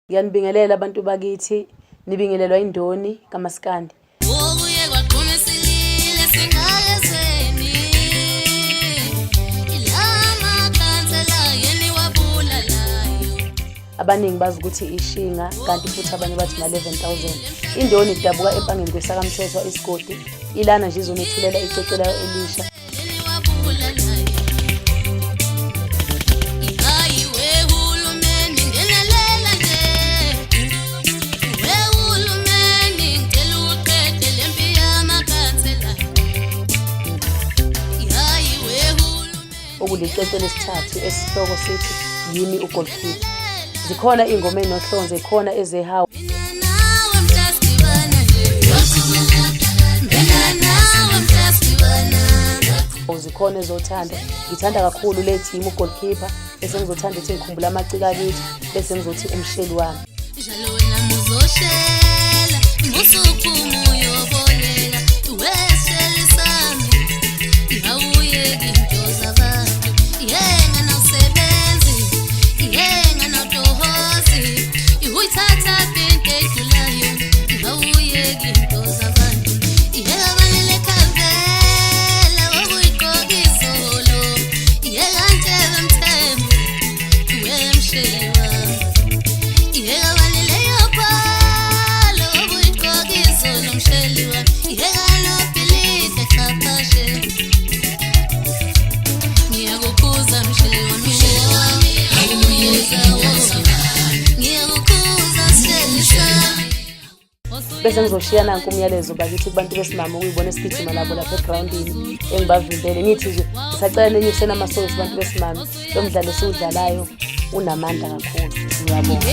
Ngiyanibingelela abantu bakithi, nibingelelwa indoni kaMaskandi. Okuye kwagquma isilile singakezeni ilamakhansela yeniwabulalayo. Abaningi bazi ukuthi ishinga kanti futhi abanye bathi ma-11000. Indoni idabuka empangeni kwesakamthethwa isigodi, ilana nje izonethulela icwecwe layo elisha. Okulicwecwe lesithathu esihloko sithi yimi uGoalkeeper. Zikhona iy'ngoma ey'nohlonze, zikhona ezehawu. Zikhona ezothando. Ngithanda kakhulu le team uGoalkeeper, bese ngizothanda ukuthi ngikhumbule amaciko akithi, bese ngizothi umsheli wami. Njalo wena muzoshela musuphuma uyoboleka weshela sami awuyeki into zabantu yenga nawusebenzi yenga nawutohozi uyithatha into edlulayo awuyeki into zabantu yeka banele khavela okuyigqoka izolo yeka ntshebe mthembu wemsheli wami yeka banileyo phalo okuyigqoka izolo msheli wami yeka nobhilide chapashe ngiyakukhuza msheli wami ngiyakukhuza sisheli sami. Bese ngizoshiya nanku umyalezo bakithi kubantu besimame okuyibona esigijima nabo lapha egrawundini engibavimbele ngithi nje ngisacela nenyuseni amasokisi bantu besimame, lo mdlalo esiwudlalayo unamandla kakhulu. Ngiyabonga.